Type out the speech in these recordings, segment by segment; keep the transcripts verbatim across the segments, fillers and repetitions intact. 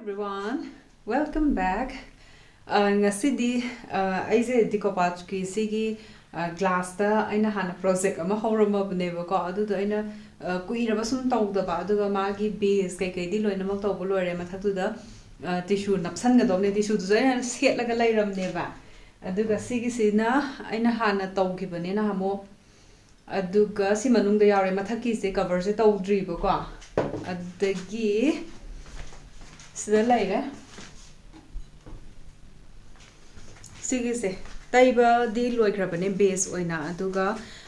Everyone, welcome back. ꯑ, ꯉꯁꯤꯗꯤ, ꯑ, ꯑꯩꯁꯦ ꯗꯤꯀꯣꯄꯥꯖꯀꯤ ꯁꯤꯒꯤ, ꯑ, ꯒ꯭ꯂꯥꯁꯇ ꯑꯩꯅ ꯍꯥꯟꯅ ꯄ꯭ꯔꯣꯖꯦꯛ ꯑꯃ ꯍꯧꯔꯝꯃꯕꯅꯦꯕꯀꯣ, ꯑꯗꯨꯗꯣ ꯑꯩꯅ, ꯑ, ꯀꯨꯏꯔꯕ ꯁꯨꯝ ꯇꯧꯗꯕ, ꯑꯗꯨꯒ ꯃꯥꯒꯤ ꯕꯦꯁ ꯀꯩꯀꯩꯗꯤ ꯂꯣꯏꯅꯃꯛ ꯇꯧꯕ ꯂꯣꯏꯔꯦ꯫ ꯃꯊꯛꯇꯨꯗ, ꯑ, ꯇꯤꯁꯨ ꯅꯞꯁꯟꯒꯗꯧꯕꯅꯦ, ꯇꯤꯁꯨꯗꯨꯁꯨ ꯑꯩꯅ ꯁꯦꯠꯂꯒ ꯂꯩꯔꯝꯅꯦꯕ꯫ ꯑꯗꯨꯒ ꯁꯤꯒꯤꯁꯤꯅ ꯑꯩꯅ ꯍꯥꯟꯅ ꯇꯧꯈꯤꯕꯅꯦ ꯅꯍꯥꯟꯃꯨꯛ, ꯑꯗꯨꯒ ꯁꯤ ꯃꯅꯨꯡꯗ ꯌꯥꯎꯔꯦ, ꯃꯊꯛꯀꯤꯁꯦ ꯀꯕꯔꯁꯦ ꯇꯧꯗ꯭ꯔꯤꯕꯀꯣ꯫ ꯑꯗꯒꯤ ꯁꯤꯗ ꯂꯩꯔꯦ꯫ ꯁꯤꯒꯤꯁꯦ ꯇꯩꯕꯗꯤ ꯂꯣꯏꯈ꯭ꯔꯕꯅꯦ ꯕꯦꯁ ꯑꯣꯏꯅ, ꯑꯗꯨꯒ,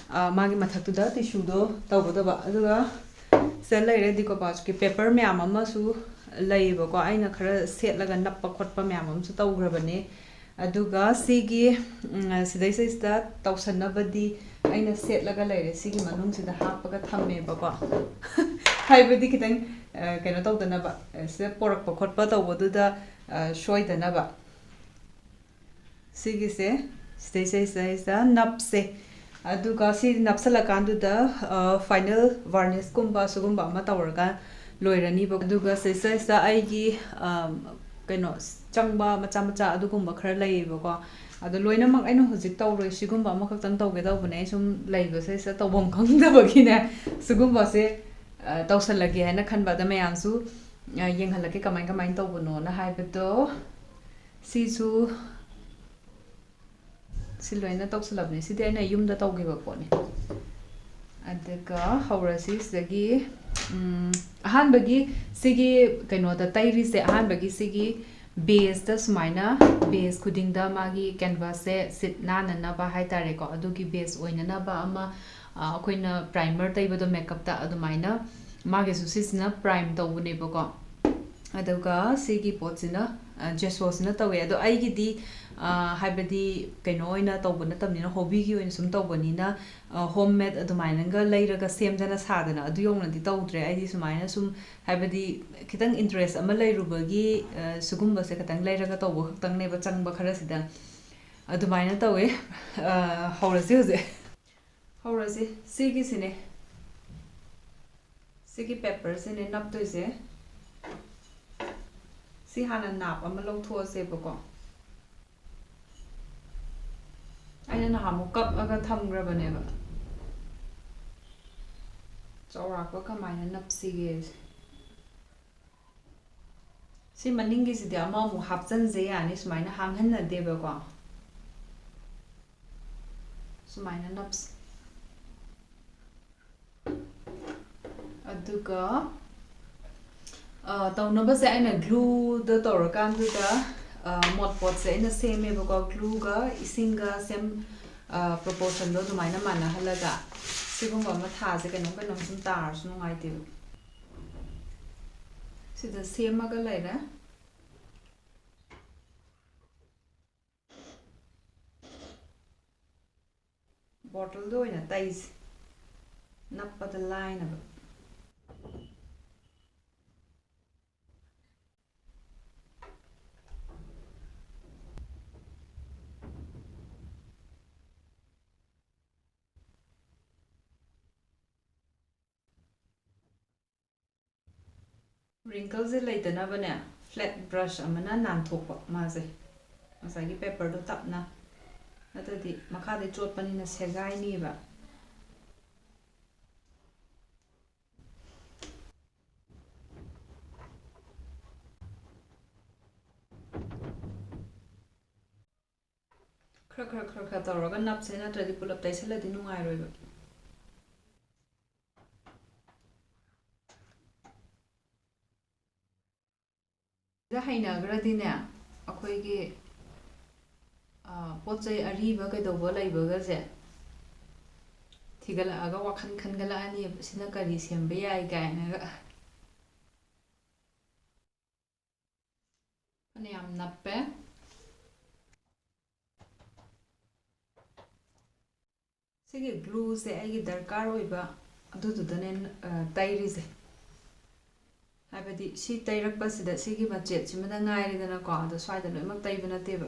ꯑ, ꯃꯥꯒꯤ ꯃꯊꯛꯇꯨꯗ ꯇꯤꯁꯨꯗꯣ ꯇꯧꯒꯗꯕ꯫ ꯑꯗꯨꯒ ꯁꯤꯗ ꯂꯩꯔꯦ ꯗꯤꯀꯣꯄꯥꯖꯀꯤ ꯄꯦꯄꯔ ꯃꯌꯥꯝ ꯑꯃꯁꯨ ꯂꯩꯌꯦꯕꯀꯣ, ꯑꯩꯅ ꯈꯔ ꯁꯦꯠꯂꯒ ꯅꯞꯄ ꯈꯣꯠꯄ ꯃꯌꯥꯝ ꯑꯃꯁꯨ ꯇꯧꯈ꯭ꯔꯕꯅꯦ꯫ ꯑꯗꯨꯒ ꯁꯤꯒꯤ, ꯎꯝ, ꯁꯤꯗꯩꯁꯤꯗꯩꯁꯤꯗ ꯇꯧꯁꯟꯅꯕꯗꯤ ꯑꯩꯅ ꯁꯦꯠꯂꯒ ꯂꯩꯔꯦ, ꯁꯤꯒꯤ ꯃꯅꯨꯡꯁꯤꯗ ꯍꯥꯞꯄꯒ ꯊꯝꯃꯦꯕꯀꯣ꯫ ꯍꯥꯏꯕꯗꯤ ꯈꯤꯇꯪ, ꯑ, ꯀꯩꯅꯣ ꯇꯧꯗꯅꯕ, ꯑ, ꯁꯤꯗ ꯄꯣꯔꯛꯄ ꯈꯣꯠꯄ ꯇꯧꯕꯗꯨꯗ, ꯑ, ꯁꯣꯏꯗꯅꯕ꯫ ꯁꯤꯒꯤꯁꯦ ꯁꯤꯗꯩꯁꯤꯗꯩꯁꯤꯗ ꯅꯞꯁꯦ꯫ ꯑꯗꯨꯒ ꯁꯤ ꯅꯞꯁꯜꯂꯀꯥꯟꯗꯨꯗ, ꯑ, ꯐꯥꯏꯅꯦꯜ ꯚꯥꯔꯅꯤꯁꯀꯨꯝꯕ ꯁꯤꯒꯨꯝꯕ ꯑꯃ ꯇꯧꯔꯒ ꯂꯣꯏꯔꯅꯤꯕ꯫ ꯑꯗꯨꯒ ꯁꯤꯁꯤꯗꯩꯁꯤꯗ ꯑꯩꯒꯤ, ꯑ, ꯀꯩꯅꯣ, ꯆꯪꯕ ꯃꯆꯥ ꯃꯆꯥ ꯑꯗꯨꯒꯨꯝꯕ ꯈꯔ ꯂꯩꯌꯦꯕꯀꯣ꯫ ꯑꯗꯣ ꯂꯣꯏꯅꯃꯛ ꯑꯩꯅ ꯍꯧꯖꯤꯛ ꯇꯧꯔꯣꯏ, ꯁꯤꯒꯨꯝꯕ ꯑꯃꯈꯛꯇꯪ ꯇꯧꯒꯦ ꯇꯧꯕꯅꯦ꯫ ꯑꯩ ꯁꯨꯝ ꯂꯩꯕꯁꯤꯗꯩꯁꯤꯗ ꯇꯧꯐꯝ ꯈꯪꯗꯕꯒꯤꯅꯦ ꯁꯤꯒꯨꯝꯕꯁꯦ, ꯑ, ꯇꯧꯁꯜꯂꯒꯦ ꯍꯥꯏꯅ ꯈꯟꯕ꯫ ꯑꯗ ꯃꯌꯥꯝꯁꯨ, ꯑ, ꯌꯦꯡꯍꯜꯂꯛꯀꯦ ꯀꯃꯥꯏ ꯀꯃꯥꯏꯅ ꯇꯧꯕꯅꯣꯅ ꯍꯥꯏꯕꯗꯣ꯫ ꯁꯤꯁꯨ ꯁꯤ ꯂꯣꯏꯅ ꯇꯧꯁꯜꯂꯕꯅꯦ꯫ ꯁꯤꯗꯤ ꯑꯩꯅ ꯌꯨꯝꯗ ꯇꯧꯈꯤꯕ ꯄꯣꯠꯅꯤ꯫ ꯑꯗꯨꯒ ꯍꯧꯔꯁꯤ ꯁꯤꯗꯒꯤ, ꯎꯝ, ꯑꯍꯥꯟꯕꯒꯤ ꯁꯤꯒꯤ ꯀꯩꯅꯣꯗ ꯇꯩꯔꯤꯁꯦ, ꯑꯍꯥꯟꯕꯒꯤ ꯁꯤꯒꯤ ꯕꯦꯁꯇ ꯁꯨꯃꯥꯏꯅ ꯕꯦꯁ ꯈꯨꯗꯤꯡꯗ ꯃꯥꯒꯤ ꯀꯦꯟꯚꯥꯁꯁꯦ ꯁꯤꯠ ꯅꯥꯟꯅꯅꯕ ꯍꯥꯏꯇꯥꯔꯦꯀꯣ, ꯑꯗꯨꯒꯤ ꯕꯦꯁ ꯑꯣꯏꯅꯅꯕ ꯑꯃ, ꯑ, ꯑꯩꯈꯣꯏꯅ ꯄ꯭ꯔꯥꯏꯃꯔ ꯇꯩꯕꯗꯣ ꯃꯦꯀꯞꯇ, ꯑꯗꯨꯃꯥꯏꯅ ꯃꯥꯒꯤꯁꯨ ꯁꯤꯁꯤꯅ ꯄ꯭ꯔꯥꯏꯝ ꯇꯧꯕꯅꯦꯕꯀꯣ꯫ ꯑꯗꯨꯒ ꯁꯤꯒꯤ ꯄꯣꯠꯁꯤꯅ, ꯑ, ꯖꯦꯁꯣꯁꯤꯅ ꯇꯧꯋꯦ꯫ ꯑꯗꯣ ꯑꯩꯒꯤꯗꯤ, ꯑ, ꯍꯥꯏꯕꯗꯤ ꯀꯩꯅꯣ ꯑꯣꯏꯅ ꯇꯧꯕ ꯅꯠꯇꯕꯅꯤꯅ, ꯍꯣꯕꯤꯒꯤ ꯑꯣꯏꯅ ꯁꯨꯝ ꯇꯧꯕꯅꯤꯅ, ꯑ, ꯍꯣꯝ ꯃꯦꯗ ꯑꯗꯨꯃꯥꯏꯅꯒ ꯂꯩꯔꯒ ꯁꯦꯝꯗꯅ ꯁꯥꯗꯅ ꯑꯗꯨ ꯌꯧꯅꯗꯤ ꯇꯧꯗ꯭ꯔꯦ꯫ ꯑꯩꯗꯤ ꯁꯨꯃꯥꯏꯅ ꯁꯨꯝ, ꯍꯥꯏꯕꯗꯤ ꯈꯤꯇꯪ ꯏꯟꯇꯔꯦꯁ ꯑꯃ ꯂꯩꯔꯨꯕꯒꯤ, ꯑ, ꯁꯤꯒꯨꯝꯕꯁꯦ ꯈꯤꯇꯪ ꯂꯩꯔꯒ ꯇꯧꯕ ꯈꯛꯇꯪꯅꯦꯕ ꯆꯪꯕ ꯈꯔꯁꯤꯗ꯫ ꯑꯗꯨꯃꯥꯏꯅ ꯇꯧꯋꯦ꯫ ꯑ, ꯍꯧꯔꯁꯤ ꯍꯧꯖꯤꯛ꯫ ꯍꯧꯔꯁꯤ꯫ ꯁꯤꯒꯤꯁꯤꯅꯦ꯫ ꯁꯤꯒꯤ ꯄꯦꯄꯔꯁꯤꯅꯦ ꯅꯞꯇꯣꯏꯁꯦ꯫ ꯁꯤ ꯍꯥꯟꯅ ꯅꯥꯞ ꯑꯃ ꯂꯧꯊꯣꯛꯑꯁꯦꯕꯀꯣ꯫ ꯑꯩꯅ ꯅꯍꯥꯟꯃꯨꯛ ꯀꯛꯑꯒ ꯊꯝꯈ꯭ꯔꯕꯅꯦꯕ꯫ ꯆꯥꯎꯔꯥꯛꯄ ꯀꯃꯥꯏꯅ ꯅꯞꯁꯤꯒꯦ? ꯁꯤ ꯃꯅꯤꯡꯒꯤꯁꯤꯗꯤ ꯑꯃꯃꯨꯛ ꯍꯥꯞꯆꯟꯁꯦ ꯌꯥꯅꯤ, ꯁꯨꯃꯥꯏꯅ ꯍꯥꯡꯍꯟꯅꯗꯦꯕꯀꯣ꯫ ꯁꯨꯃꯥꯏꯅ ꯅꯞꯁꯤ꯫ ꯑꯗꯨꯒ, ꯑ, ꯇꯧꯅꯕꯁꯦ ꯑꯩꯅ glue ꯗ ꯇꯧꯔꯀꯥꯟꯗꯨꯗ, ꯑ, ꯃꯣꯠ ꯄꯣꯠꯁꯦ ꯑꯩꯅ ꯁꯦꯝꯃꯦꯕꯀꯣ꯫ Glue ꯒ ꯏꯁꯤꯡꯒ ꯁꯦꯝ, ꯑ, proportion ꯗꯣ ꯑꯗꯨꯃꯥꯏꯅ ꯃꯥꯟꯅꯍꯜꯂꯒ ꯁꯤꯒꯨꯝꯕ ꯑꯃ ꯊꯥꯁꯦ, ꯀꯩꯅꯣꯝ ꯀꯩꯅꯣꯝ ꯁꯨꯝ ꯇꯥꯔꯁꯨ ꯅꯨꯡꯉꯥꯏꯇꯦꯕ꯫ ꯁꯤꯗ ꯁꯦꯝꯃꯒ ꯂꯩꯔꯦ꯫ Bottle ꯗ ꯑꯣꯏꯅ ꯇꯩꯁꯦ, ꯅꯞꯄꯗ ꯂꯥꯏꯅꯕ꯫ Wrinkle ꯁꯦ ꯂꯩꯇꯅꯕꯅꯦ, flat brush ꯑꯃꯅ ꯅꯥꯟꯊꯣꯛꯄ ꯃꯥꯁꯦ, ꯉꯁꯥꯏꯒꯤ paper ꯗꯣ ꯇꯞꯅ, ꯅꯠꯇ꯭ꯔꯗꯤ ꯃꯈꯥꯗꯩ ꯆꯣꯠꯄꯅꯤꯅ ꯁꯦꯒꯥꯏꯅꯤꯕ꯫ ꯈꯔ ꯈꯔ ꯈꯔ ꯈꯔ ꯇꯧꯔꯒ ꯅꯞꯁꯦ, ꯅꯠꯇ꯭ꯔꯗꯤ ꯄꯨꯂꯞ ꯇꯩꯁꯜꯂꯗꯤ ꯅꯨꯡꯉꯥꯏꯔꯣꯏꯕ꯫ ꯁꯤꯗ ꯍꯩꯅꯈ꯭ꯔꯗꯤꯅꯦ, ꯑꯩꯈꯣꯏꯒꯤ, ꯑ, ꯄꯣꯠ ꯆꯩ ꯑꯔꯤꯕ ꯀꯩꯗꯧꯕ ꯂꯩꯕꯒꯁꯦ ꯊꯤꯒꯠꯂꯛꯑꯒ ꯋꯥꯈꯜ ꯈꯟꯒꯠꯂꯛꯑꯅꯦꯕ, ꯁꯤꯅ ꯀꯔꯤ ꯁꯦꯝꯕ ꯌꯥꯏ ꯀꯥꯏꯅꯒ꯫ ꯐꯅꯌꯥꯝ ꯅꯞꯄꯦ꯫ ꯁꯤꯒꯤ glue ꯁꯦ ꯑꯩꯒꯤ ꯗꯔꯀꯥꯔ ꯑꯣꯏꯕ ꯑꯗꯨꯗꯨꯗꯅꯦ, ꯑ, ꯇꯩꯔꯤꯁꯦ꯫ ꯍꯥꯏꯕꯗꯤ ꯁꯤ ꯇꯩꯔꯛꯄꯁꯤꯗ ꯁꯤꯒꯤ ꯃꯆꯦꯠꯁꯤꯃꯗ ꯉꯥꯏꯔꯦꯗꯅꯀꯣ, ꯑꯗꯣ ꯁ꯭ꯋꯥꯏꯗ ꯂꯣꯏꯅꯃꯛ ꯇꯩꯕ ꯅꯠꯇꯦꯕ꯫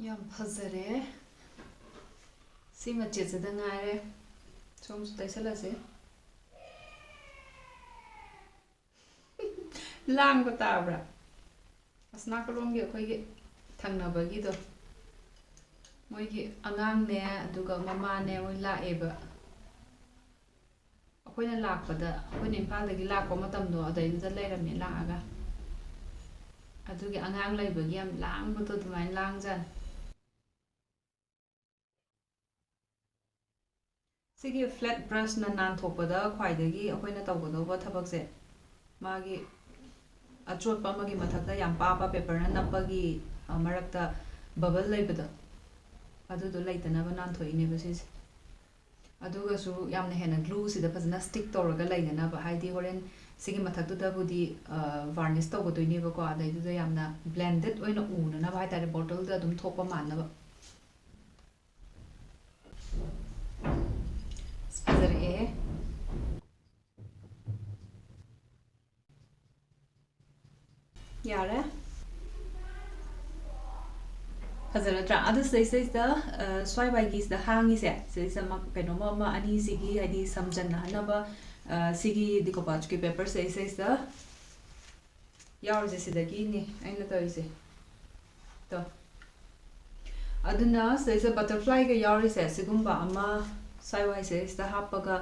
ꯌꯥꯝ ꯐꯖꯔꯦ꯫ ꯁꯤ ꯃꯆꯦꯠꯁꯤꯗ ꯉꯥꯏꯔꯦ꯫ ꯁꯣꯝꯁꯨ ꯇꯩꯁꯜꯂꯁꯤ꯫ ꯂꯥꯡꯕ ꯇꯥꯕ꯭ꯔꯥ? ꯑꯁ, ꯅꯥꯀꯜꯂꯣꯝꯒꯤ ꯑꯩꯈꯣꯏꯒꯤ ꯊꯪꯅꯕꯒꯤꯗꯣ, ꯃꯣꯏꯒꯤ ꯑꯉꯥꯡꯅꯦ, ꯑꯗꯨꯒ ꯃꯃꯥꯅꯦ, ꯃꯣꯏ ꯂꯥꯛꯑꯦꯕ꯫ ꯑꯩꯈꯣꯏꯅ ꯂꯥꯛꯄꯗ, ꯑꯩꯈꯣꯏꯅ ꯏꯝꯐꯥꯜꯗꯒꯤ ꯂꯥꯛꯄ ꯃꯇꯝꯗꯣ, ꯑꯗꯩꯗꯨꯗ ꯂꯩꯔꯝꯃꯦ ꯂꯥꯛꯑꯒ꯫ ꯑꯗꯨꯒꯤ ꯑꯉꯥꯡ ꯂꯩꯕꯒꯤ ꯌꯥꯝ ꯂꯥꯡꯕꯗꯣ ꯑꯗꯨꯃꯥꯏꯅ ꯂꯥꯡꯖꯥꯠꯅꯤ꯫ ꯁꯤꯒꯤ flat brushꯅ ꯅꯥꯟꯊꯣꯛꯄꯗ ꯈ꯭ꯋꯥꯏꯗꯒꯤ ꯑꯩꯈꯣꯏꯅ ꯇꯧꯒꯗꯧꯕ ꯊꯕꯛꯁꯦ, ꯃꯥꯒꯤ ꯑꯆꯣꯠꯄ ꯑꯃꯒꯤ ꯃꯊꯛꯇ ꯌꯥꯝ ꯄꯥꯕ paperꯅ ꯅꯞꯄꯒꯤ, ꯑ, ꯃꯔꯛꯇ bubble ꯂꯩꯕꯗꯣ, ꯑꯗꯨꯗꯣ ꯂꯩꯇꯅꯕ ꯅꯥꯟꯊꯣꯛꯏꯅꯦꯕ ꯁꯤꯁꯦ꯫ ꯑꯗꯨꯒꯁꯨ ꯌꯥꯝꯅ ꯍꯦꯟꯅ glueꯁꯤꯗ ꯐꯖꯅ stick ꯇꯧꯔꯒ ꯂꯩꯅꯅꯕ, ꯍꯥꯏꯗꯤ ꯍꯣꯔꯦꯟ ꯁꯤꯒꯤ ꯃꯊꯛꯇꯨꯗꯕꯨꯗꯤ, ꯑ, varnish ꯇꯧꯒꯗꯣꯏꯅꯦꯕꯀꯣ, ꯑꯗꯩꯗꯨꯗ ꯌꯥꯝꯅ blended ꯑꯣꯏꯅ ꯎꯅꯅꯕ ꯍꯥꯏꯇꯥꯔꯦ, bottleꯗ ꯑꯗꯨꯝ ꯊꯣꯛꯄ ꯃꯥꯟꯅꯕ꯫ ꯑꯁ, ꯐꯖꯔꯛꯑꯦꯍꯦ꯫ ꯌꯥꯔꯦ꯫ ꯐꯖꯔꯗ꯭ꯔꯥ? ꯑꯗꯨ ꯁꯤꯗꯩꯁꯤꯗꯩꯁꯤꯗ, ꯑ, ꯁ꯭ꯋꯥꯏ ꯋꯥꯏꯒꯤꯁꯤꯗ ꯍꯥꯡꯉꯤꯁꯦ, ꯁꯤꯗꯩꯁꯤꯗ ꯃ-, ꯀꯩꯅꯣꯝꯃ ꯑꯃ ꯑꯅꯤꯁꯤꯒꯤ, ꯍꯥꯏꯗꯤ ꯁꯝꯖꯟꯅꯍꯟꯅꯕ, ꯑ, ꯁꯤꯒꯤ decoupagꯀꯤ paper ꯁꯤꯗꯩꯁꯤꯗꯩꯁꯤꯗ ꯌꯥꯎꯔꯤꯁꯦ ꯁꯤꯗꯒꯤꯅꯦ ꯑꯩꯅ ꯇꯧꯔꯤꯁꯦ꯫ ꯇꯣ꯫ ꯑꯗꯨꯅ ꯁꯤꯗꯩꯁꯤꯗ butterflyꯒ ꯌꯥꯎꯔꯤꯁꯦ, ꯁꯤꯒꯨꯝꯕ ꯑꯃ ꯁ꯭ꯋꯥꯏ ꯋꯥꯏꯁꯤꯗꯩꯁꯤꯗ ꯍꯥꯞꯄꯒ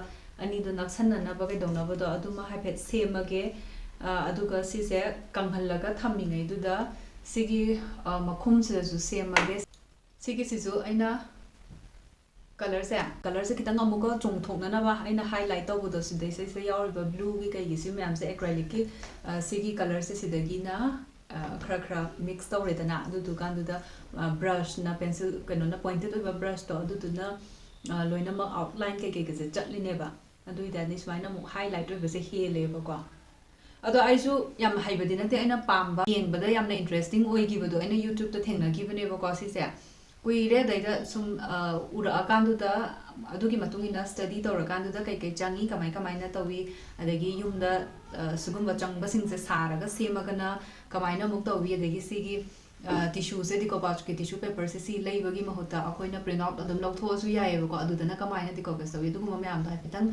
ꯑꯅꯤꯗꯣ ꯅꯞꯁꯟꯅꯅꯕ ꯀꯩꯗꯧꯅꯕꯗꯣ ꯑꯗꯨꯃ ꯍꯥꯏꯐꯦꯠ ꯁꯦꯝꯃꯒꯦ꯫ ꯑ, ꯑꯗꯨꯒ ꯁꯤꯁꯦ ꯀꯪꯍꯜꯂꯒ ꯊꯝꯃꯤꯉꯩꯗꯨꯗ ꯁꯤꯒꯤ, ꯑ, ꯃꯈꯨꯝꯁꯤꯗꯁꯨ ꯁꯦꯝꯃꯒꯦ꯫ ꯁꯤꯒꯤꯁꯤꯁꯨ ꯑꯩꯅ colourꯁꯦ, colourꯁꯦ ꯈꯤꯇꯪ ꯑꯃꯨꯛꯀ ꯆꯣꯡꯊꯣꯛꯅꯅꯕ ꯑꯩꯅ highlight ꯇꯧꯕꯗꯣ, ꯁꯤꯗꯩꯁꯤꯗꯩꯁꯤꯗ ꯌꯥꯎꯔꯤꯕ blueꯒꯤ ꯀꯩꯒꯤ ꯁꯤ ꯃꯌꯥꯝꯁꯦ acrylicꯀꯤ, ꯑ, ꯁꯤꯒꯤ colourꯁꯦ ꯁꯤꯗꯒꯤꯅ, ꯑ, ꯈꯔ ꯈꯔ mix ꯇꯧꯔꯦꯗꯅ, ꯑꯗꯨꯗꯨꯀꯥꯟꯗꯨꯗ, ꯑ, brushꯅ, pencil, ꯀꯩꯅꯣꯅ, pointed ꯑꯣꯏꯕ brushꯇꯣ, ꯑꯗꯨꯗꯨꯅ, ꯑ, ꯂꯣꯏꯅꯃꯛ outline ꯀꯩꯀꯩꯒꯁꯦ ꯆꯠꯂꯤꯅꯦꯕ꯫ ꯑꯗꯨ ꯑꯣꯏꯇꯥꯔꯗꯤ ꯁꯨꯃꯥꯏꯅ ꯑꯃꯨꯛ highlight ꯑꯣꯏꯕꯁꯦ ꯍꯦꯜꯂꯦꯕꯀꯣ꯫ ꯑꯗꯣ ꯑꯩꯁꯨ ꯌꯥꯝ ꯍꯩꯕꯗꯤ ꯅꯠꯇꯦ, ꯑꯩꯅ ꯄꯥꯝꯕ, ꯌꯦꯡꯕꯗ ꯌꯥꯝꯅ interesting ꯑꯣꯏꯈꯤꯕꯗꯣ, ꯑꯩꯅ YouTubeꯇ ꯊꯦꯡꯅꯈꯤꯕꯅꯦꯕꯀꯣ ꯁꯤꯁꯦ꯫ ꯀꯨꯏꯔꯦ, ꯑꯗꯩꯗ ꯁꯨꯝ, ꯑ, ꯎꯔꯛꯑꯀꯥꯟꯗꯨꯗ, ꯑꯗꯨꯒꯤ ꯃꯇꯨꯡ ꯏꯟꯅ study ꯇꯧꯔꯀꯥꯟꯗꯨꯗ ꯀꯩ ꯀꯩ ꯆꯪꯉꯤ, ꯀꯃꯥꯏ ꯀꯃꯥꯏꯅ ꯇꯧꯏ, ꯑꯗꯒꯤ ꯌꯨꯝꯗ, ꯑ, ꯁꯤꯒꯨꯝꯕ ꯆꯪꯕꯁꯤꯡꯁꯦ ꯁꯥꯔꯒ ꯁꯦꯝꯃꯒꯅ ꯀꯃꯥꯏꯅ ꯑꯃꯨꯛ ꯇꯧꯏ, ꯑꯗꯒꯤ ꯁꯤꯒꯤ, ꯑ, tissueꯁꯦ, decoupageꯀꯤ tissue paperꯁꯦ ꯁꯤ ꯂꯩꯕꯒꯤ ꯃꯍꯨꯠꯇ ꯑꯩꯈꯣꯏꯅ print out ꯑꯗꯨꯝ ꯂꯧꯊꯣꯛꯑꯁꯨ ꯌꯥꯏꯑꯕꯀꯣ, ꯑꯗꯨꯗꯅ ꯀꯃꯥꯏꯅ decoupage ꯇꯧꯏ, ꯑꯗꯨꯒꯨꯝꯕ ꯃꯌꯥꯝꯗꯣ ꯍꯥꯏꯐꯦꯠꯇꯪ,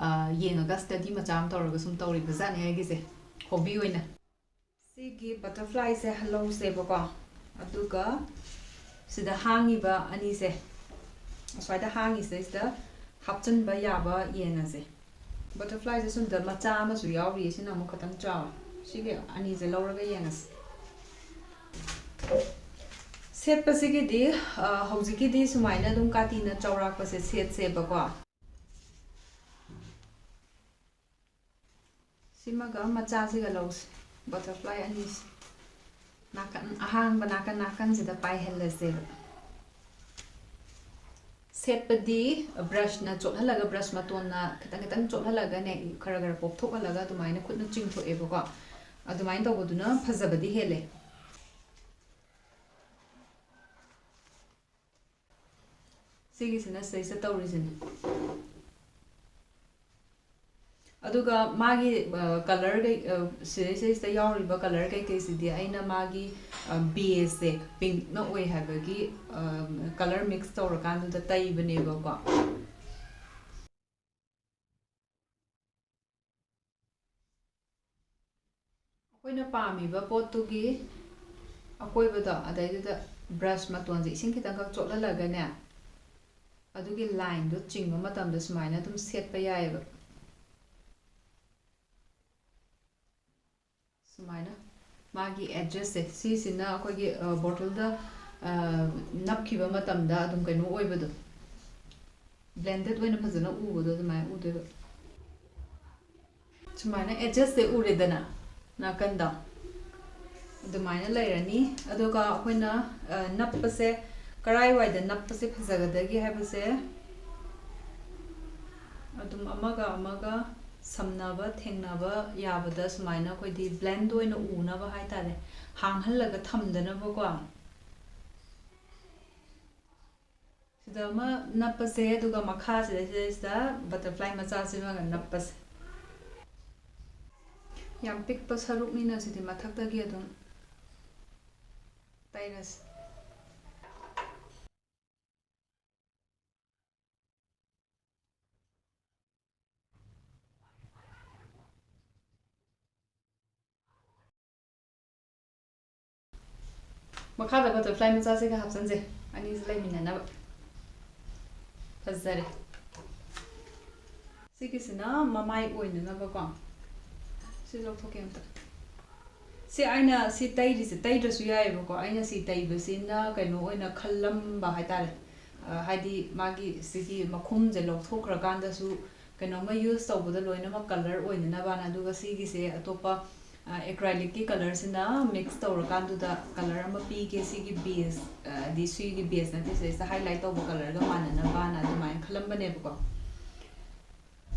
ꯑ, ꯌꯦꯡꯉꯒ study ꯃꯆꯥ ꯑꯃ ꯇꯧꯔꯒ ꯁꯨꯝ ꯇꯧꯔꯤꯕꯖꯥꯠꯅꯤ ꯑꯩꯒꯤꯁꯦ, hobby ꯑꯣꯏꯅ꯫ ꯁꯤꯒꯤ butterflyꯁꯦ ꯂꯧꯁꯦꯕꯀꯣ, ꯑꯗꯨꯒ ꯁꯤꯗ ꯍꯥꯡꯉꯤꯕ ꯑꯅꯤꯁꯦ, ꯑꯁ꯭ꯋꯥꯏꯗ ꯍꯥꯡꯉꯤꯁꯤꯗꯩꯁꯤꯗ ꯍꯥꯞꯆꯤꯟꯕ ꯌꯥꯕ ꯌꯦꯡꯉꯁꯦ꯫ Butterflyꯁꯦ ꯁꯨꯝꯗ ꯃꯆꯥ ꯑꯃꯁꯨ ꯌꯥꯎꯔꯤꯌꯦ, ꯁꯤꯅ ꯑꯃꯨꯛ ꯈꯤꯇꯪ ꯆꯥꯎꯋꯦ꯫ ꯁꯤꯒꯤ ꯑꯅꯤꯁꯦ ꯂꯧꯔꯒ ꯌꯦꯡꯉꯁꯤ꯫ ꯁꯦꯠꯄꯁꯤꯒꯤꯗꯤ, ꯑ, ꯍꯧꯖꯤꯛꯀꯤꯗꯤ ꯁꯨꯃꯥꯏꯅ ꯑꯗꯨꯝ ꯀꯥꯇꯤꯅ ꯆꯥꯎꯔꯥꯛꯄꯁꯦ ꯁꯦꯠꯁꯦꯕꯀꯣ꯫ ꯁꯤꯃꯒ ꯃꯆꯥꯁꯤꯒ ꯂꯧꯁꯦ꯫ Butterfly ꯑꯅꯤꯁꯦ ꯅꯥꯀꯟ ꯑꯍꯥꯡꯕ ꯅꯥꯀꯟ ꯅꯥꯀꯟꯁꯤꯗ ꯄꯥꯏꯍꯜꯂꯁꯦꯕ꯫ ꯁꯦꯠꯄꯗꯤ brushꯅ ꯆꯣꯠꯍꯜꯂꯒ, brush ꯃꯇꯣꯟꯅ ꯈꯤꯇꯪ ꯈꯤꯇꯪ ꯆꯣꯠꯍꯜꯂꯒꯅꯦ, ꯈꯔ ꯈꯔ ꯄꯣꯞꯊꯣꯛꯍꯜꯂꯒ ꯑꯗꯨꯃꯥꯏꯅ ꯈꯨꯠꯅ ꯆꯤꯡꯊꯣꯛꯑꯦꯕꯀꯣ꯫ ꯑꯗꯨꯃꯥꯏꯅ ꯇꯧꯕꯗꯨꯅ ꯐꯖꯕꯗꯤ ꯍꯦꯜꯂꯦ꯫ ꯁꯤꯒꯤꯁꯤꯅ ꯁꯤꯗꯩꯁꯤꯗ ꯇꯧꯔꯤꯁꯤꯅꯦ꯫ ꯑꯗꯨꯒ ꯃꯥꯒꯤ, ꯑ, colour ꯀꯩ-, ꯑ, ꯁꯤꯗꯩꯁꯤꯗꯩꯁꯤꯗ ꯌꯥꯎꯔꯤꯕ colour ꯀꯩꯀꯩꯁꯤꯗꯤ ꯑꯩꯅ ꯃꯥꯒꯤ, ꯑ, baseꯁꯦ pinkꯅ ꯑꯣꯏ ꯍꯥꯏꯕꯒꯤ, ꯑ, colour mix ꯇꯧꯔꯀꯥꯟꯗꯨꯗ ꯇꯩꯕꯅꯦꯕꯀꯣ꯫ ꯑꯩꯈꯣꯏꯅ ꯄꯥꯝꯃꯤꯕ ꯄꯣꯠꯇꯨꯒꯤ ꯑꯀꯣꯏꯕꯗꯣ, ꯑꯗꯩꯗꯨꯗ brush ꯃꯇꯣꯟꯁꯦ ꯏꯁꯤꯡ ꯈꯤꯇꯪꯈꯛ ꯆꯣꯠꯍꯜꯂꯒꯅꯦ, ꯑꯗꯨꯒꯤ lineꯗꯣ ꯆꯤꯡꯕ ꯃꯇꯝꯗ ꯁꯨꯃꯥꯏꯅ ꯑꯗꯨꯝ ꯁꯦꯠꯄ ꯌꯥꯏꯑꯕ꯫ ꯁꯨꯃꯥꯏꯅ ꯃꯥꯒꯤ edgesꯁꯦ, ꯁꯤꯁꯤꯅ ꯑꯩꯈꯣꯏꯒꯤ, ꯑ, bottleꯗ, ꯑ, ꯅꯞꯈꯤꯕ ꯃꯇꯝꯗ ꯑꯗꯨꯝ ꯀꯩꯅꯣ ꯑꯣꯏꯕꯗꯣ, blended ꯑꯣꯏꯅ ꯐꯖꯅ ꯎꯕꯗꯣ ꯑꯗꯨꯃꯥꯏꯅ ꯎꯗꯣꯏꯕ꯫ ꯁꯨꯃꯥꯏꯅ edgesꯁꯦ ꯎꯔꯦꯗꯅ, ꯅꯥꯀꯟꯗ ꯑꯗꯨꯃꯥꯏꯅ ꯂꯩꯔꯅꯤ꯫ ꯑꯗꯨꯒ ꯑꯩꯈꯣꯏꯅ, ꯑ, ꯅꯞꯄꯁꯦ ꯀꯔꯥꯏꯋꯥꯏꯗ ꯅꯞꯄꯁꯦ ꯐꯖꯒꯗꯒꯦ ꯍꯥꯏꯕꯁꯦ ꯑꯗꯨꯝ ꯑꯃꯒ ꯑꯃꯒ ꯁꯝꯅꯕ, ꯊꯦꯡꯅꯕ ꯌꯥꯕꯗ ꯁꯨꯃꯥꯏꯅ ꯑꯩꯈꯣꯏꯗꯤ blend ꯑꯣꯏꯅ ꯎꯅꯕ ꯍꯥꯏꯇꯥꯔꯦ, ꯍꯥꯡꯍꯜꯂꯒ ꯊꯝꯗꯅꯕꯀꯣ꯫ ꯁꯤꯗ ꯑꯃ ꯅꯞꯄꯁꯦ, ꯑꯗꯨꯒ ꯃꯈꯥꯁꯤꯗꯩꯁꯤꯗꯩꯁꯤꯗ butterfly ꯃꯆꯥꯁꯤꯃꯒ ꯅꯞꯄꯁꯦ꯫ ꯌꯥꯝ ꯄꯤꯛꯄ ꯁꯔꯨꯛꯅꯤꯅ ꯁꯤꯗꯤ ꯃꯊꯛꯇꯒꯤ ꯑꯗꯨꯝ ꯇꯩꯔꯁꯤ꯫ ꯃꯈꯥꯗ butterfly ꯃꯆꯥꯁꯤꯒ ꯍꯥꯞꯆꯟꯁꯦ, ꯑꯅꯤꯁꯤ ꯂꯩꯃꯤꯟꯅꯅꯕ꯫ ꯐꯖꯔꯦ꯫ ꯁꯤꯒꯤꯁꯤꯅ ꯃꯃꯥꯏ ꯑꯣꯏꯅꯅꯕꯀꯣ꯫ ꯁꯤ ꯂꯧꯊꯣꯛꯀꯦ ꯑꯝꯇ꯫ ꯁꯤ ꯑꯩꯅ ꯁꯤ ꯇꯩꯔꯤꯁꯦ, ꯇꯩꯗ꯭ꯔꯁꯨ ꯌꯥꯏꯑꯕꯀꯣ, ꯑꯩꯅ ꯁꯤ ꯇꯩꯕꯁꯤꯅ ꯀꯩꯅꯣ ꯑꯣꯏꯅ ꯈꯜꯂꯝꯕ ꯍꯥꯏꯇꯥꯔꯦ꯫ ꯑ, ꯍꯥꯏꯗꯤ ꯃꯥꯒꯤ ꯁꯤꯒꯤ ꯃꯈꯨꯝꯁꯦ ꯂꯧꯊꯣꯛꯈ꯭ꯔꯀꯥꯟꯗꯁꯨ ꯀꯩꯅꯣꯝꯃ use ꯇꯧꯕꯗ ꯂꯣꯏꯅꯃꯛ colour ꯑꯣꯏꯅꯅꯕꯅ꯫ ꯑꯗꯨꯒ ꯁꯤꯒꯤꯁꯦ ꯑꯇꯣꯞꯄ, ꯑ, acrylicꯀꯤ colourꯁꯤꯅ mix ꯇꯧꯔꯀꯥꯟꯗꯨꯗ colour ꯑꯃ ꯄꯤꯒꯦ, ꯁꯤꯒꯤ base, ꯑ, ꯍꯥꯏꯗꯤ ꯁꯤꯒꯤ base ꯅꯠꯇꯦ, ꯁꯤꯗꯩꯁꯤꯗ highlight ꯇꯧꯕ colourꯒ ꯃꯥꯟꯅꯅꯕꯅ ꯑꯗꯨꯃꯥꯏꯅ ꯈꯜꯂꯝꯕꯅꯦꯕꯀꯣ꯫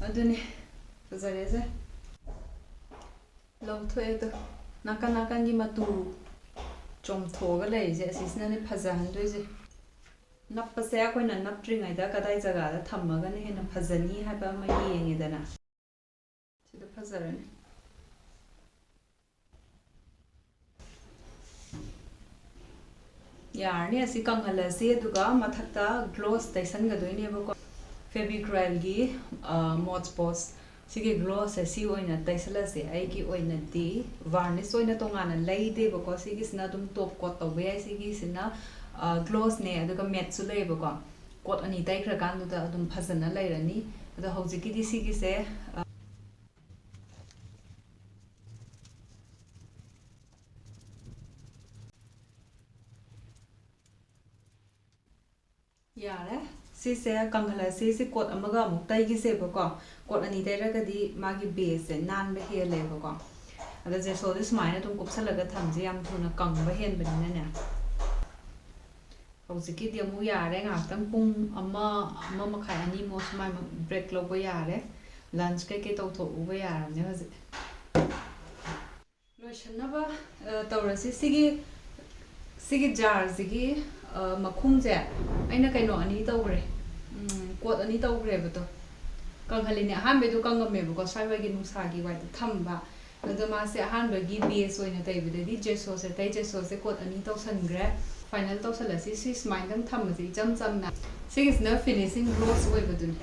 ꯑꯗꯨꯅꯦ, ꯐꯖꯔꯦꯁꯦ꯫ ꯂꯧꯊꯣꯛꯑꯦ ꯑꯗꯣ꯫ ꯅꯥꯀꯟ ꯅꯥꯀꯟꯒꯤ ꯃꯇꯨ ꯆꯣꯝꯊꯣꯛꯑꯒ ꯂꯩꯔꯤꯁꯦ, ꯑꯁꯤꯁꯤꯅꯅꯦ ꯐꯖꯍꯟꯗꯣꯏꯁꯦ꯫ ꯅꯞꯄꯁꯦ ꯑꯩꯈꯣꯏꯅ ꯅꯞꯇ꯭ꯔꯤꯉꯩꯗ ꯀꯗꯥꯏ ꯖꯒꯥꯗ ꯊꯝꯃꯒꯅ ꯍꯦꯟꯅ ꯐꯖꯅꯤ ꯍꯥꯏꯕ ꯑꯃ ꯌꯦꯡꯉꯦꯗꯅ꯫ ꯁꯤꯗ ꯐꯖꯔꯅꯤ꯫ ꯌꯥꯔꯅꯤ, ꯑꯁꯤ ꯀꯪꯍꯜꯂꯁꯤ, ꯑꯗꯨꯒ ꯃꯊꯛꯇ gloss ꯇꯩꯁꯟꯒꯗꯣꯏꯅꯦꯕꯀꯣ꯫ Fevicryl ꯒꯤ, ꯑ, Mod Podge ꯁꯤꯒꯤ gloss ꯁꯦ ꯁꯤ ꯑꯣꯏꯅ ꯇꯩꯁꯜꯂꯁꯦ꯫ ꯑꯩꯒꯤ ꯑꯣꯏꯅꯗꯤ varnish ꯑꯣꯏꯅ ꯇꯣꯉꯥꯟꯅ ꯂꯩꯗꯦꯕꯀꯣ, ꯁꯤꯒꯤꯁꯤꯅ ꯑꯗꯨꯝ top coat ꯇꯧꯕ ꯌꯥꯏ꯫ ꯁꯤꯒꯤꯁꯤꯅ, ꯑ, gloss ꯅꯦ, ꯑꯗꯨꯒ matte ꯁꯨ ꯂꯩꯌꯦꯕꯀꯣ꯫ Coat ꯑꯅꯤ ꯇꯩꯈ꯭ꯔꯀꯥꯟꯗꯨꯗ ꯑꯗꯨꯝ ꯐꯖꯅ ꯂꯩꯔꯅꯤ꯫ ꯑꯗꯣ ꯍꯧꯖꯤꯛꯀꯤꯗꯤ ꯁꯤꯒꯤꯁꯦ, ꯑ, ꯌꯥꯔꯦ꯫ ꯁꯤꯁꯦ ꯀꯪꯍꯜꯂꯁꯤ꯫ ꯁꯤ coat ꯑꯃꯒ ꯑꯃꯨꯛ ꯇꯩꯈꯤꯁꯦꯕꯀꯣ꯫ Coat ꯑꯅꯤ ꯇꯩꯔꯒꯗꯤ ꯃꯥꯒꯤ base ꯁꯦ ꯅꯥꯟꯕ ꯍꯦꯜꯂꯦꯕꯀꯣ꯫ ꯑꯗ Gesso ꯁꯦ ꯁꯨꯃꯥꯏꯅ ꯑꯗꯨꯝ ꯀꯨꯞꯁꯜꯂꯒ ꯊꯝꯁꯦ, ꯌꯥꯝ ꯊꯨꯅ ꯀꯪꯕ ꯍꯦꯟꯕꯅꯤꯅꯅꯦ꯫ ꯍꯧꯖꯤꯛꯀꯤꯗꯤ ꯑꯃꯨꯛ ꯌꯥꯔꯦ, ꯉꯥꯏꯍꯥꯛꯇꯪ ꯄꯨꯡ ꯑꯃ, ꯑꯃ ꯃꯈꯥꯏ, ꯑꯅꯤꯃꯨꯛ ꯁꯨꯃꯥꯏꯅ break ꯂꯧꯕ ꯌꯥꯔꯦ꯫ Lunch ꯀꯩꯀꯩ ꯇꯧꯊꯣꯛꯎꯕ ꯌꯥꯔꯕꯅꯦ ꯍꯧꯖꯤꯛ꯫ ꯂꯣꯏꯁꯟꯅꯕ, ꯑ, ꯇꯧꯔꯁꯤ꯫ ꯁꯤꯒꯤ, ꯁꯤꯒꯤ jar ꯁꯤꯒꯤ, ꯑ, ꯃꯈꯨꯝꯁꯦ ꯑꯩꯅ ꯀꯩꯅꯣ ꯑꯅꯤ ꯇꯧꯈ꯭ꯔꯦ, ꯎꯝ, coat ꯑꯅꯤ ꯇꯧꯈ꯭ꯔꯦꯕꯗꯣ꯫ ꯀꯪꯍꯜꯂꯤꯅꯦ, ꯑꯍꯥꯟꯕꯩꯗꯣ ꯀꯪꯉꯝꯃꯦꯕꯀꯣ, ꯁ꯭ꯋꯥꯏꯋꯥꯏꯒꯤ ꯅꯨꯡꯁꯥꯒꯤ ꯋꯥꯏꯗ ꯊꯝꯕ꯫ ꯑꯗꯣ ꯃꯥꯁꯦ ꯑꯍꯥꯟꯕꯒꯤ base ꯑꯣꯏꯅ ꯇꯩꯕꯗꯗꯤ Gesso ꯁꯦ ꯇꯩ, Gesso ꯁꯦ coat ꯑꯅꯤ ꯇꯧꯁꯟꯈ꯭ꯔꯦ꯫ Final ꯇꯧꯁꯜꯂꯁꯤ꯫ ꯁꯤ ꯁꯨꯃꯥꯏꯅꯗꯪ ꯊꯝꯃꯁꯤ, ꯏꯆꯝ ꯆꯝꯅ꯫ ꯁꯤꯒꯤꯁꯤꯅ finishing gloss ꯑꯣꯏꯕꯗꯨꯅꯤ꯫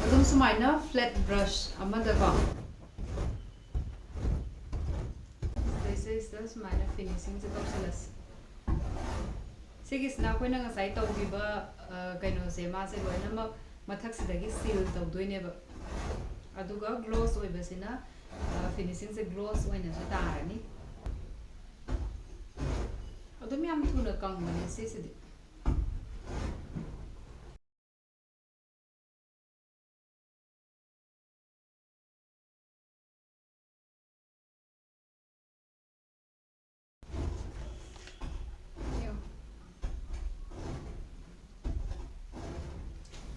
ꯑꯗꯨꯝ ꯁꯨꯃꯥꯏꯅ flat brush ꯑꯃꯗꯀꯣ, ꯁꯤꯗꯩꯁꯦ ꯁꯤꯗ ꯁꯨꯃꯥꯏꯅ ꯐꯤꯅꯤꯁꯤꯡꯁꯦ ꯇꯧꯁꯤꯜꯂꯁꯤ꯫ ꯁꯤꯒꯤꯁꯤꯅ ꯑꯩꯈꯣꯏꯅ ꯉꯁꯥꯏ ꯇꯧꯈꯤꯕ, ꯑ, ꯀꯩꯅꯣꯁꯦ, ꯃꯥꯁꯦ ꯂꯣꯏꯅꯃꯛ ꯃꯊꯛꯁꯤꯗꯒꯤ ꯁꯤꯜ ꯇꯧꯗꯣꯏꯅꯦꯕ꯫ ꯑꯗꯨꯒ ꯒ꯭ꯂꯣꯁ ꯑꯣꯏꯕꯁꯤꯅ, ꯑ, ꯐꯤꯅꯤꯁꯤꯡꯁꯦ ꯒ꯭ꯂꯣꯁ ꯑꯣꯏꯅꯁꯨ ꯇꯥꯔꯅꯤ꯫ ꯑꯗꯨꯝ ꯌꯥꯝ ꯊꯨꯅ ꯀꯪꯕꯅꯦ ꯁꯤꯁꯤꯗꯤ꯫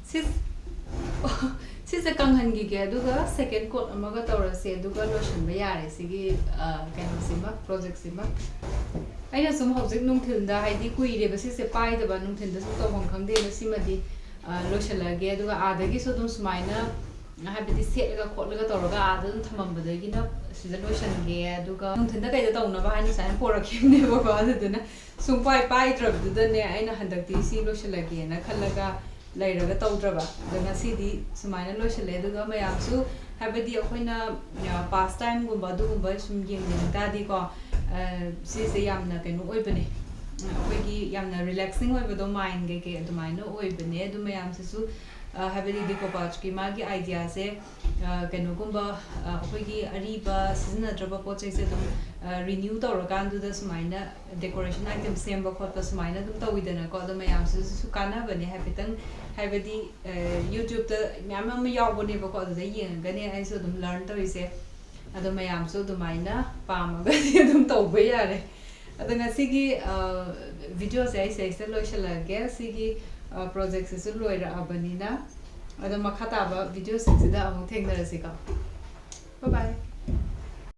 ꯁꯤꯁ-, ꯁꯤꯁꯦ ꯀꯪꯍꯟꯈꯤꯒꯦ, ꯑꯗꯨꯒ second coat ꯑꯃꯒ ꯇꯧꯔꯁꯦ, ꯑꯗꯨꯒ ꯂꯣꯏꯁꯤꯟꯕ ꯌꯥꯔꯦ ꯁꯤꯒꯤ, ꯑ, ꯀꯩꯅꯣꯁꯤꯃ, projectꯁꯤꯃ꯫ ꯑꯩꯅ ꯁꯨꯝ ꯍꯧꯖꯤꯛ ꯅꯨꯡꯊꯤꯜꯗ, ꯍꯥꯏꯗꯤ ꯀꯨꯏꯔꯦꯕ ꯁꯤꯁꯦ ꯄꯥꯏꯗꯕ, ꯅꯨꯡꯊꯤꯜꯗ ꯁꯨꯝ ꯇꯧꯐꯝ ꯈꯪꯗꯦꯅ ꯁꯤꯃꯗꯤ, ꯑ, ꯂꯣꯏꯁꯤꯜꯂꯒꯦ꯫ ꯑꯗꯨꯒ ꯑꯥꯗꯒꯤꯁꯨ ꯑꯗꯨꯝ ꯁꯨꯃꯥꯏꯅ, ꯍꯥꯏꯕꯗꯤ ꯁꯦꯠꯂꯒ ꯈꯣꯠꯂꯒ ꯇꯧꯔꯒ ꯑꯥꯗ ꯑꯗꯨꯝ ꯊꯝꯃꯝꯕꯗꯒꯤꯅ ꯁꯤꯗ ꯂꯣꯏꯁꯤꯟꯒꯦ꯫ ꯑꯗꯨꯒ ꯅꯨꯡꯊꯤꯜꯗ ꯀꯩꯗ ꯇꯧꯅꯕ ꯍꯥꯏꯅ ꯁꯨꯃꯥꯏꯅ ꯄꯣꯔꯛꯈꯤꯕꯅꯦꯕꯀꯣ, ꯑꯗꯨꯗꯨꯅ ꯁꯨꯡꯄꯥꯏ ꯄꯥꯏꯗ꯭ꯔꯕꯗꯨꯗꯅꯦ ꯑꯩꯅ ꯍꯟꯗꯛꯇꯤ ꯁꯤ ꯂꯣꯏꯁꯤꯜꯂꯒꯦꯅ ꯈꯜꯂꯒ ꯂꯩꯔꯒ ꯇꯧꯗ꯭ꯔꯕ꯫ ꯑꯗꯣ ꯉꯁꯤꯗꯤ ꯁꯨꯃꯥꯏꯅ ꯂꯣꯏꯁꯤꯜꯂꯦ꯫ ꯑꯗꯨꯒ ꯃꯌꯥꯝꯁꯨ, ꯍꯥꯏꯕꯗꯤ ꯑꯩꯈꯣꯏꯅ, ꯑ, past timeꯒꯨꯝꯕ ꯑꯗꯨꯒꯨꯝꯕ ꯁꯨꯝ ꯌꯦꯡꯅꯤꯡ ꯇꯥꯔꯗꯤꯀꯣ, ꯑ, ꯁꯤꯁꯦ ꯌꯥꯝꯅ ꯀꯩꯅꯣ ꯑꯣꯏꯕꯅꯦ, ꯑꯩꯈꯣꯏꯒꯤ ꯌꯥꯝꯅ relaxing ꯑꯣꯏꯕꯗꯣ, mind ꯀꯩꯀꯩ ꯑꯗꯨꯃꯥꯏꯅ ꯑꯣꯏꯕꯅꯦ꯫ ꯑꯗꯨ ꯃꯌꯥꯝꯁꯤꯁꯨ, ꯑ, ꯍꯥꯏꯕꯗꯤ ꯗꯤꯀꯣꯄꯥꯖꯀꯤ ꯃꯥꯒꯤ ideaꯁꯦ, ꯑ, ꯀꯩꯅꯣꯒꯨꯝꯕ, ꯑ, ꯑꯩꯈꯣꯏꯒꯤ ꯑꯔꯤꯕ ꯁꯤꯖꯤꯟꯅꯗ꯭ꯔꯕ ꯄꯣꯠ ꯆꯩꯁꯦ ꯑꯗꯨꯝ, ꯑ, renew ꯇꯧꯔꯀꯥꯟꯗꯨꯗ ꯁꯨꯃꯥꯏꯅ decoration item ꯁꯦꯝꯕ ꯈꯣꯠꯄ ꯁꯨꯃꯥꯏꯅ ꯑꯗꯨꯝ ꯇꯧꯋꯤꯗꯅꯀꯣ꯫ ꯑꯗꯣ ꯃꯌꯥꯝꯁꯤꯁꯨ ꯀꯥꯟꯅꯕꯅꯦ ꯍꯥꯏꯐꯦꯠꯇꯪ, ꯍꯥꯏꯕꯗꯤ, ꯑ, YouTubeꯇ ꯃꯌꯥꯝ ꯑꯃ ꯌꯥꯎꯕꯅꯦꯕꯀꯣ, ꯑꯗꯨꯗ ꯌꯦꯡꯉꯒꯅꯦ ꯑꯩꯁꯨ ꯑꯗꯨꯝ learn ꯇꯧꯔꯤꯁꯦ꯫ ꯑꯗꯣ ꯃꯌꯥꯝꯁꯨ ꯑꯗꯨꯃꯥꯏꯅ ꯄꯥꯝꯃꯒꯗꯤ ꯑꯗꯨꯝ ꯇꯧꯕ ꯌꯥꯔꯦ꯫ ꯑꯗꯣ ꯉꯁꯤꯒꯤ, ꯑ, videoꯁꯦ ꯑꯩ ꯁꯤꯗꯩꯁꯤꯗ ꯂꯣꯏꯁꯤꯜꯂꯒꯦ꯫ ꯁꯤꯒꯤ, ꯑ, projectꯁꯤꯁꯨ ꯂꯣꯏꯔꯛꯑꯕꯅꯤꯅ꯫ ꯑꯗꯣ ꯃꯈꯥ ꯇꯥꯕ videoꯁꯤꯡꯁꯤꯗ ꯑꯃꯨꯛ ꯊꯦꯡꯅꯔꯁꯤꯀꯣ꯫ Bye bye꯫